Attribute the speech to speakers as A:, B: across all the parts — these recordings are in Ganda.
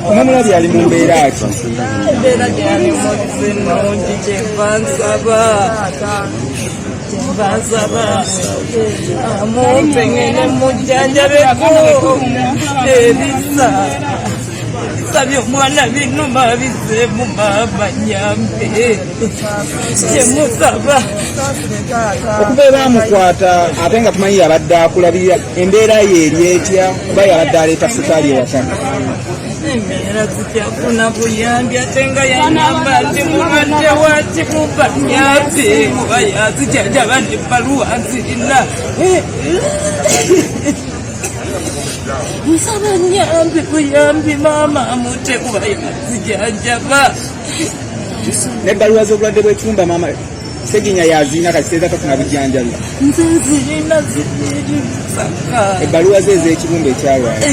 A: Omulabye ali mu mbeera ki?
B: Embeera gyalimu si nnungi, kyenva nsaba, kyenva nsaba amumpe ngende mujjanjabeko. Ebisa nsabye omwana binuma bizeemu, maama nyambe, kyemusaba.
A: Okuva ebaamukwata ate nga tumanyi yabadde akulabirira, embeera ye eri etya? Kuba yabadde aleeta sukaali ewaka.
B: Embeera zikyafuna buyambi, ate nga yanyamba nti mulwadde wa kibumba, nyambe kuba yazijjanjaba nebbaluwa nzirina. Nsaba nyambi buyambi, maama amute kuba yazijanjaba.
A: N'ebbaluwa z'obulwadde bw'ekibumba maama Seginya yaziina, kati seeza tafuna bujjanjabi.
B: Nze nzirina, zirisaka.
A: Ebbaluwa ze ez'ekibumba ekyalwala,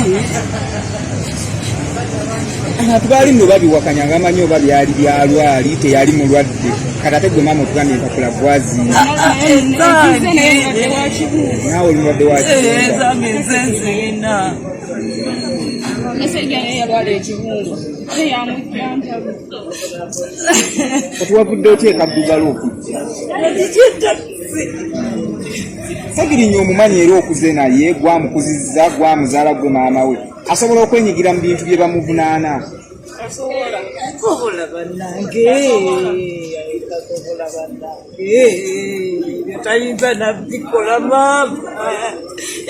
A: abantu baali nno babiwakanya nga amanyi oba byali byalwali, teyali mulwadde. Kati ate gwe maama otugambye empapula gwaziina.
B: Ezange.
A: Naawe oli mulwadde wa kibumba?
B: Ezange nze nzirina.
C: Nesejja naye yalwala ekibumba, ate yamujjanjaba.
A: Kati wavudde otya ekaddugala okujja?
B: Ekitakisi.
A: Segirinya omumanyi era okuze naye, gwamukuzizza, gwamuzaala, gwe maama we, asobola okwenyigira mu bintu bye bamuvunaana?
B: Sobola bannange, tasobola bannange, ebyo tayinza nabikola maama.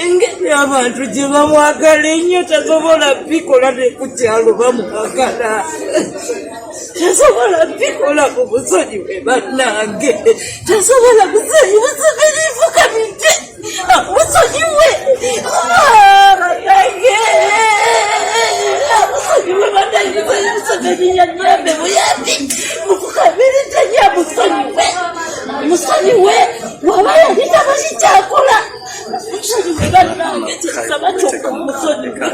B: Engeri abantu gye bamwagala ennyo, tasobola bikola. Ne ku kyalo bamwagala, tasobola bikola. Mu busonyiwe bannange, tasobola. Busonyi busomerifu kabite, musonyiwe bannange, musonyiwe bannange. Museveni yanyambe buyambi mukukabiriza, musonyiwe, musonyiwe, waba yali tamanyi kyakola. Musonyiwe bannange, kyensaba kyokka, musonyiwe,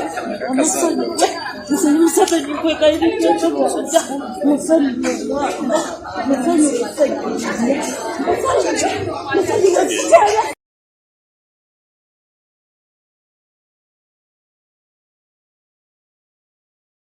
B: musonyiwe, musonyiwe. Museveni kwegayiridde, musonyiwe mwana, musonyiwe, musonyiwe, musonyiwe.